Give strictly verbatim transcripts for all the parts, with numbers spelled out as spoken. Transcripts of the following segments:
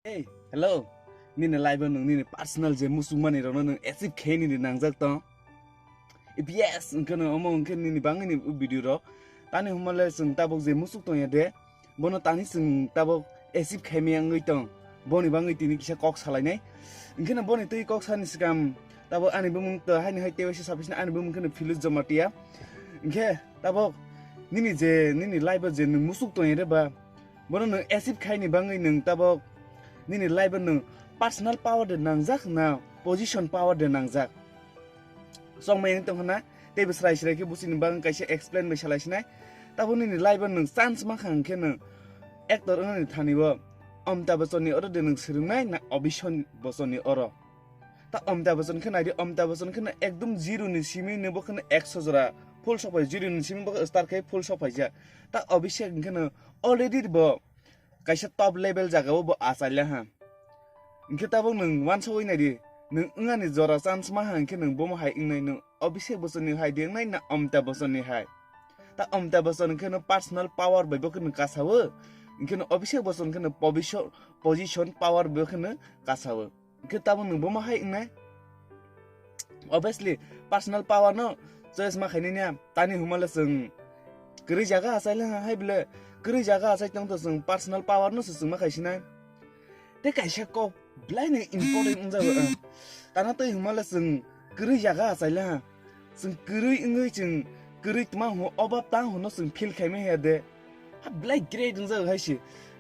Hey, hello. Nini life o nwng nini personal je muchungmani rokno nwng achieve khe nini nangjak tong. If yes, hwnkhe nwng omo hwnkhe nini bangwi ni video rok. Tani hwnmale chwng tabuk je muchuk tongya de, bono tani chwng tabuk achieve khaimaya wngwi tong. Boni bangwi tini kisa kok salainai. Hwnkhe no boni twi kok sani swkang tabuk ani bumung to haini hai tewaisa sabisna ani bumung kheno Philip Jamatia. Hwnkhe tabuk nini je nini life o je nwng muchuk tongya de ba, bono nwng achieve khaini bangwi nwng tabuk nini life o nwng personal power de nangjak na position power de nangjak? Chongmai wng tong hwnna, teibo srai srai khe buchini bagwi kaisa explain bai salai sinai. Tabuk nini life o nwng chance mankha hwnkhe nwng actor wngnani thani o Amitabh Bachchan ni oro de nwng swrwngnai na Abhishek Bachchan ni oro? Ta Amitabh Bachchan khe naidi, Amitabh Bachchan khe no ekdom zero ni simi ni bo kheno ekso jora full sok phai, zero ni simi bo star khai full sok phaijak. Ta Abhishek hwnkhe no already bo kaisa top level jaga o bo achailai ha. Hwnkhe tabuk nwng wansogwi naidi, nwng wngani jora chance maha hwnkhe nwng bomo hai wngnai, nwng Abhishek Bachchan ni hai de wngnai na Amitabh Bachchan ni hai? Ta Amitabh Bachchan hwnkhe no personal power bai bo kheno kasawo, hwnkhe no Abhishek Bachchan hwnkhe no position, position power bai bo kheno kasawo. Hwnkhe tabuk nwng bomo hai wngnai? Obviously, personal power no choice ma khainai niya. Tani hwnmale chwng kwrwi jaga achailai ha hai bile, kwrwi jaga achai tong to chwng personal power no se chwng ma khaisinai. Tei kaisa kok belai ni important wngjago, eh. Tana tei hwnmale chwng kwrwi jaga achailai ha. Chwng kwrwi wngwi chwng kwrwi tma hwnwi obab tang hwnwi chwng feel khaimai ya de. Ha belai great wngjago hai se.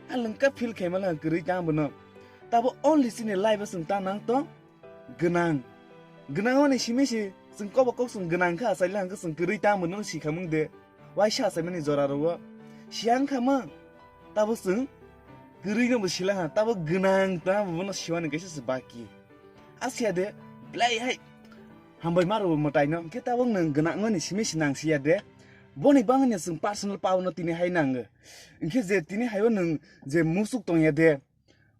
Ha lwngkha feel khaimala kwrwi tang bono. Tabo only chini life o chwng ta nang tong gwnang. Gwnang oni simi se chwng kobo kok chwng gwnang kha achailai hwnkhe chwng kwrwi tang bono sikhamung de. Waisa achaimani jora rogo. Siyang kha ma. Tabo chwng kwrwi no bo sila ha. Tabo gwnang tang bono siwani kaisa se baki. Asya de, belai hai hambai ma rw mwtai no. Hwnkhe tabuk nwng gwnang wngmani simi se nang siya de. Boni bangwi no chwng personal power no tini hai nango. Hwnkhe je tini hai o nwng je muchuk tongya de,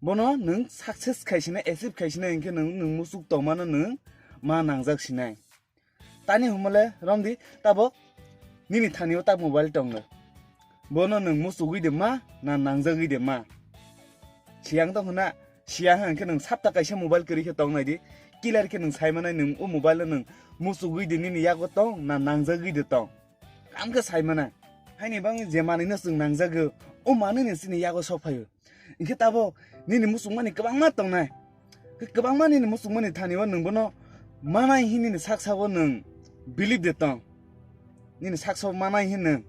bono nwng success khai sinai, achieve khai sinai, hwnkhe nwng, nwng muchuk tongmano nwng ma nangjak sinai. Tani hwnmale romdi tabuk nini thani o tak mobile tongo. Bono nwng muchugwi de ma, na nangjagwi de ma? Siyang tong hwnna, siyang hwnkhe nwng sapta kaisa mobile kwrwi khe tong nai di. Clear khe nwng sai manai nwng o mobile o nwng muchugwi de nini yago tong, na nangjagwi de tong? Kam khe sai manai. Haini bangwi je manwi no chwng nangjago, o manwi ni chini yago sok phaio. Hwnkhe tabuk nini muchungmani kwbangma tongnai. Khe kwbangma nini muchungmani thani o nwng bono manai hin nini sak sago nwng believe de tong. Nini sak sago manai hin nwng.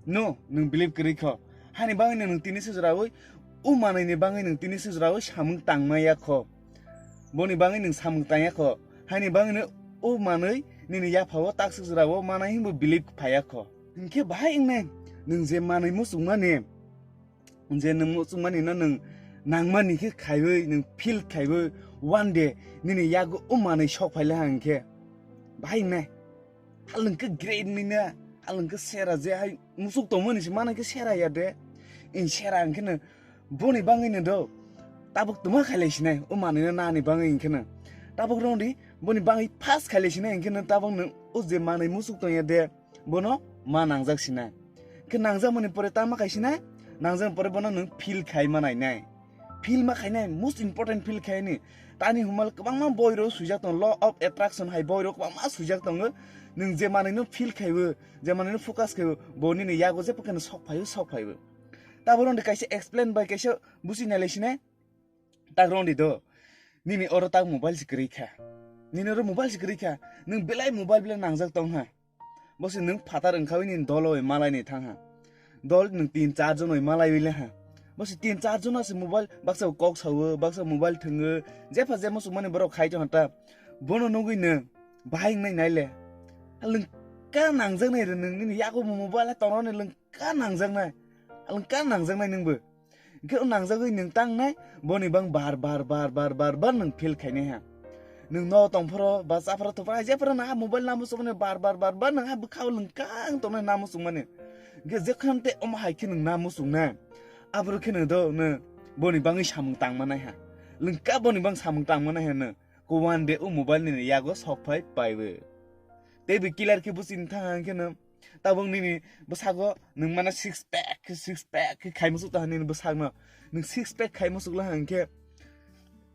No, nwng believe kwrwi kho. Hani bangwi nwng tini se jora oi, o manwi ni bangwi nwng tini se jora oi samung tangma ya kho. Boni bangwi nwng samung tang ya kho. Hani bangwi no o manwi nini yapha o tak se jora o manai hin bo believe phai ya kho. Hwnkhe bahai wngnai nwng je manwi muchungmani je nwng muchungmani no nwng nangmani khe khaiwi, nwng feel khaiwi, one day nini yago o manwi sok phaile ha hwnkhe. Bahai wngnai. Halwng khe great ni na, halwng khe sera je hai muchuk tongmani se manai khe sera ya de. In sera hwnkhe no boni bangwi no do. Tabuk tuma khailai sinai, o manwi no nani bangwi hwnkhe no. Tabuk rong di, boni bangwi fast khailai sinai hwnkhe no tabuk no o je manwi muchuk tongya de. Bono ma nangjak sinai. Khe nangjakmani pore tama khai sinai, nangjakmani pore bono nwng feel khai ma nainai. Feel ma khainai, most important feel khaini. Tani hwnmale kwbangma boirok swijak tongo, Law of Attraction hai boirok kwbangma swijak tongo. Nwng je manwino feel khaibo, je manwino focus khaibo, bo nini yago jepho kheno sok phaibo, sok phaibo. Taboro nwng kaisa explain bai kaisa busi nailai sinai. Tak rwng di do. Nini oro tak mobile se kwrwi kha. Nini oro mobile se kwrwi kha. Nwng belai mobile belai nangjak tong ha. Bo se nwng phatar wngkha wi nini dolo bai malai ni thang ha. Dol nwng tin char jon bai malai wi le ha. Bo se tin char jon se mobile baksa kok sao, baksa mobile thwngo. Jepha je muchung mani borok khai tong ha ta. Bono nugwi nwng bahai wngnai nai le. Lwng ka nangjak nai re nwng nini yago mobile tong rw ni lwng ka nangjak nai. Lwng ka nangjak nai nwng bo. Hwnkhe o nangjagwi nwng tangnai, boni bang bar bar bar bar bar bar nwng feel khainai ha. Nwng no tongphoro ba chaphoro thuphoro hai jephoro nwng ha mobile namo chukmani bar bar bar bar nwng ha bwkhao lwngkang tongnai namo chukmani. Hwnkhe jekhon tei omo hai khe nwng namo chuknai. Aboro khe nwng do nwng boni bangwi samung tangmanai ha. Lwngka boni bang samung tangmanai ha nwng. Ko one day o mobile nini yago sok phai paibo. Tei bo clear khe buchini thang hang khe nwng Tabuk nini bwsago nwng mana six pack, six pack khe khai muchuk taha nini bwsakno. Nwng six pack khai muchuk laha hwnkhe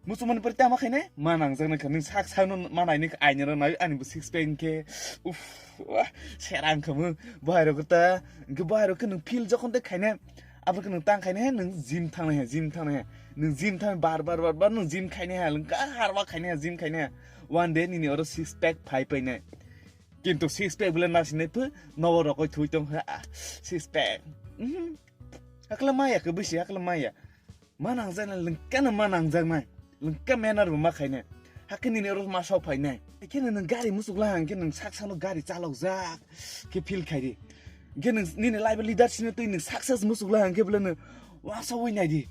muchukmani pore tamo khainai ma nangjaknai kha. Nwng sak sakno ma nainai kha, aina rok nai ani bo six pack hwnkhe. Uff, wah, sera wngkha mo. Bohairok ta hwnkhe bohairok khe nwng feel jokhon tei khainai, abo khe nwng tang khainai he nwng gym thangnai he, gym thangnai he. Nwng gym thang bar bar bar bar nwng gym khainai he, nwng kha harwa khainai he, gym khainai he. One day nini oro six pack phai painai. Kintu six pack bwle nasinai phu nobo rokoi thui tong kha, ah, six pack. Mhm. Hakla maya khe bisi, hakla maya. Ma nangjaknai, lengkano ma nangjaknai. Lengka manner bo ma khainai. Hakhe nini oro ma sok phainai. Haikhe nwng gari muchuk laha hwnkhe nwng sak sakno gari chalokjak khe feel khaidi. Hwnkhe nwng nini life leader sino twi nwng success muchuk laha hwnkhe bwle nwng wansogwi naidi.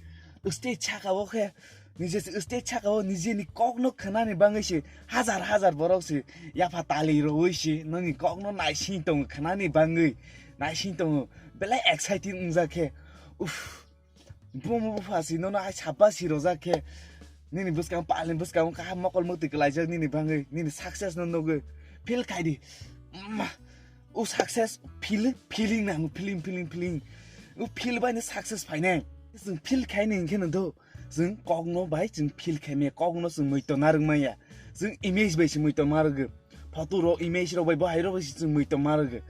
Stage saka o khe Nije se stage saka o nijeni kokno khnani bagwi se hajar hajar borok se yapha tali rwui se nini kokno naising tongo khnani bagwi naising tongo belai exciting wngjak khe. Uff, bomo bupha se nono hai sapa si rojak khe nini bwskango palni bwskango kaham mokol mwtwi kwlaijak nini bagwi nini success no nugwi feel khaidi. Mma, o success feel, feeling nango, feeling, feeling, feeling. O feel bai ni success phainai. Chwng feel khaini hwnkhe no do. Chwng kokno bai chwng feel khaimaya, kokno chwng muitom narwk maya. Chwng image bai se muitom narwgo. Photo rok, image rok bai, bohai rok bai se chwng muitom narwgo.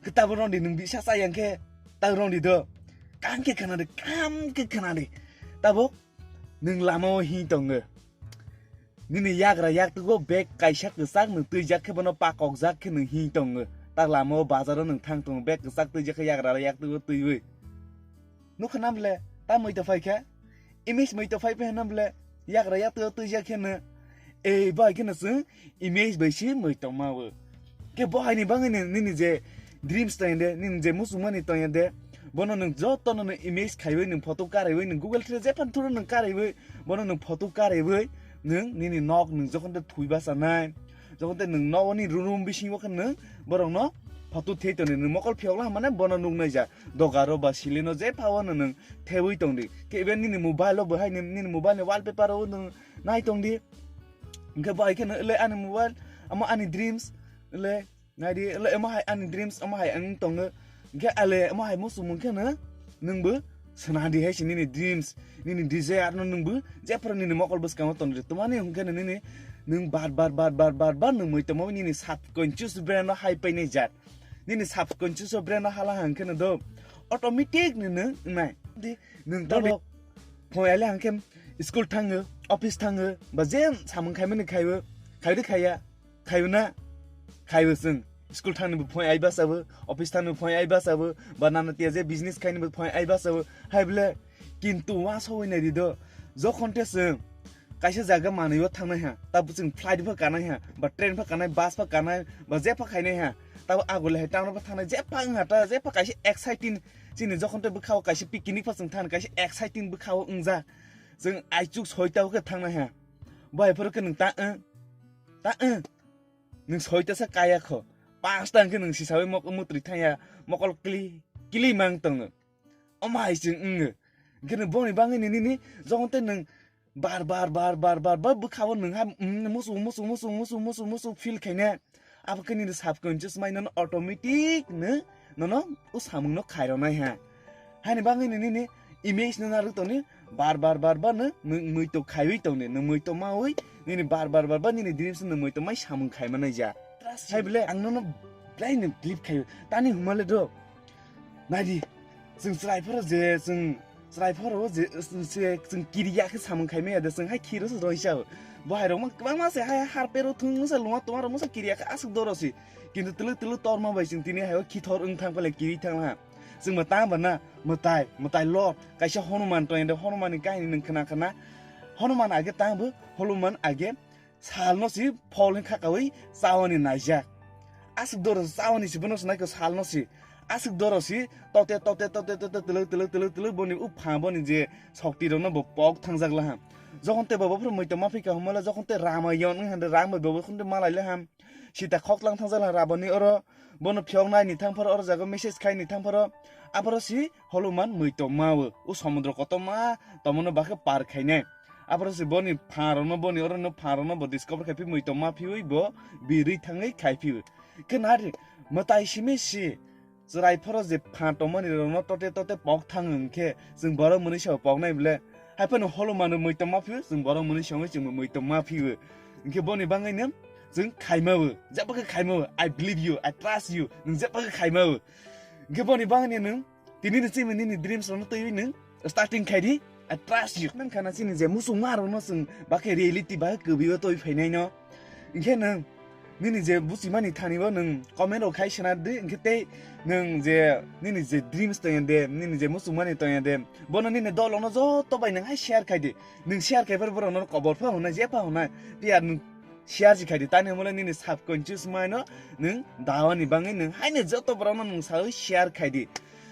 Khe tabuk rwngdi nwng bisa chaya hwnkhe, tabuk rwngdi do. Kam khe khwnadi, kam khe khwnadi. Tabuk nwng lama o hing tongo. Nini yagra yaktwgo bag kaisa kwchak nwng twijak khe bono pakokjak khe nwng hing tongo. Tak lama o bazar o nwng thang tongo, bag kwchak twijak khe yagra yaktwgo twiwi. Nukha na bwle, ta muitom phai kha? Image muitom phai phai hwnna bwle, yagra yaktwgo twijak khe no. Ei, bai kheno chwng image bai se muitom ma o. Khe bo haini bagwi ni nini je dreams tong de, nini je muchungmani tong de, bono nwng joto no nwng image khaiwi, nwng photo karaiwi, nwng Google Drive jephano thuro nwng karaiwi, bono nwng photo karaiwi, nwng nini nok nwng jokhon de thui bachanai, jokhon de nwng nogo ni room bisingo khe nwng borok no photo thei tong di, nwng mokol phiyok la mane bono nuknai ja, dogaro ba silino jephano nwng thewi tong di, khe even nini mobile o bo hai nini mobile ni wallpaper o nwng nai tong di, hwnkhe bo hai kheno le ani mobile, amo ani dreams, le Naidi, le, omo hai ani dreams, omo hai ang tongo. Hwnkhe ale, omo hai muchung mung kheno, nwngbo swnadi hai se nini dreams, nini desire no nwngbo jephru nini mokol bwskango tongdi. Twmani hwnkhe nini, nwng bar, bar, bar, nwng muitom nini subconscious brain no hai painai jat. Nini subconscious brain no hala hwnkhe no do, automatic ni nwng wngnai. Di, nwng tamo phone ale hwnkhe school thango, office thango, ba je samung khaimani khaibo, khaidi khaiya. Khaibo na? Khaibo chwng. School thangni bo phone ai bachabo, office thangni bo phone ai bachabo, ba nana tiya je business khaini bo phone ai bachabo. Hai bole, kintu uansogwi nai di do. Jokhon te chwng kaisa jaga manwi o thangnai ha, tabo chwng flight pha kanai ha, ba train pha kanai, bus pha kanai, ba je pha khainai ha. Tabo agole hai town pha thangnai, je pha wng ha ta, je pha kaisa exciting chini jokhon te bwkha o kaisa picnic pha chwng thang, kaisa exciting bwkha o wngjak. Chwng aichuk soita o khe thangnai ha. Bo hai phuru khe nwng ta wng. Ta, eh, nwng soita sa kaya kho. Pasta hwnkhe nwng sisawi mok-, mwtwi thangya, mokol kli, kli mang tongo. Omo hai chwng wngo. Hwnkhe nwng boni bagwi ni nini, jokhon tei nwng bar, bar, bar, bwkhao nwng ha, mm, musu, musu, musu feel khaina. Abo khe nini subconscious mind nono automatic no, nono o samung no khairoknai ha. Hani bagwi ni nini image no narwk tongni, bar bar bar bar no mui-, muitok khaiwi tongni, no muitok mawi nini bar bar bar bar nini dreams no muitok mai samung khai manai ja. Hai bole ang nono belai no believe khaio. Tani humale do. Naidi, chwng chwrai phoro je, chwng chwrai phoro je, se chwng kiriya khe samung khai maya de, chwng hai khiro se roi sao. Bo hai rok ma kwbangma se hai har pero thung masa luma toma rok masa kiriya khe aswk doro si. Kintu twlwk twlwk torma bai chwng tini hai o khithor wng thang pale kiri thang ha. Chwng ma tang ba na, mwtai, mwtai Lord, kaisa Hanuman tong ende, Hanuman ni kahini nwng khna khna. Hanuman age tang bo, Hanuman age sal no si phol hin khakawi chawani naijak. Aswk doro chawani si bono se naikho sal no si. Aswk doro si tote, tote, tote, tote, twlwk, twlwk, twlwk, twlwk boni o pha boni je sokti rok no bo pok thangjak laham. Jokhon te bo bophuru muitom ma phika humala, jokhon te Ramayon wng hande Ram bai bo bokhon te malai laham. Sita khoklang thangjak laham Rabon ni oro. Bono phiyok nai ni thang pharo, oro jaga message khai ni thang pharo, apharo si Hanuman muitom ma o, o somudro kotorma tomono bakhe par khainai. Apharo si boni pha rokno, boni oro no pha rokno bo discover khai phi muitom ma phiwi bo birwi thangwi khai phi o. Khe nari mwtai simi si Chwrai phoro je pha tongmani rokno tote tote pok thang hwnkhe chwng borok mwnwi sao poknai bwle. Hai phano holomano mui tongma phio, chwng borok mwnwi songwi chwngbo mui tongma phio. Hwnkhe boni bangwino chwng khaimao, jeba khe khaimao. I believe you, I trust you, nwng jeba khe khaimao. Hwnkhe boni bangwino nwng tini ni chini nini dreams rokno twiwi nwng starting khai di. I trust you. Nang khana chini je muchungma rokno chwng bakhe reality ba kwbwi o twi phainai no. Hwnkhe nwng nini je buchimani thani bo nwng comment rok khai sena di, hwnkhe tei nwng je nini je dreams tongya de, nini je muchungmani tongya de, bono nini dol rokno joto bai nwng hai share khai di. Nwng share khai phar borok no kobor pha hwnai, je pha hwnai. Tei ar nwng share si khai di. Tani mole nini subconscious mind no nwng dawani bangwi nwng haino joto borok no nwng sawi share khai di.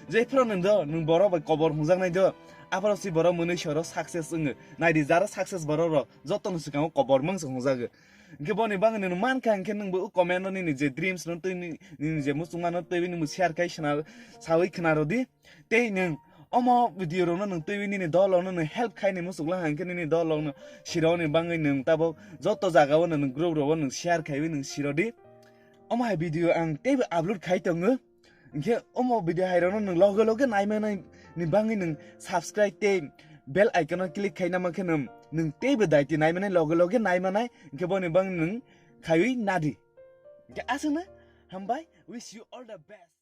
Je phro nwng do, nwng borok bai kobor hwnjaknai do. Aphro si borok mwnwi soro success wngo. Nai di jara success borok rok joto no swkango kobor mang se hwnjago. Hwnkhe boni bangwi nwng mankha hwnkhe nwngbo o comment no nini je dreams no twi ni-, nini je muchungma no twi nini share khai sena sawi khna rw di. Tei nwng omo video rokno nwng twiwi nini dol rokno nwng help khai ni muchuk lang hwnkhe nini dol rokno sironi bangwi nwng tabuk joto jaga o nwng group rok o nwng share khaiwi nwng siro di. Omo hai video ang teibo upload khai tongo. Hwnkhe omo video hai rokno nwng loge loge naimanai ni bangwi nwng subscribe tei bell icon o click khai nama khe nwng, nwng teibo daiti naimanai loge loge naimanai hwnkhe boni bangwi nwng khaiwi nadi. Hwnkhe aswkno hambai, wish you all the best.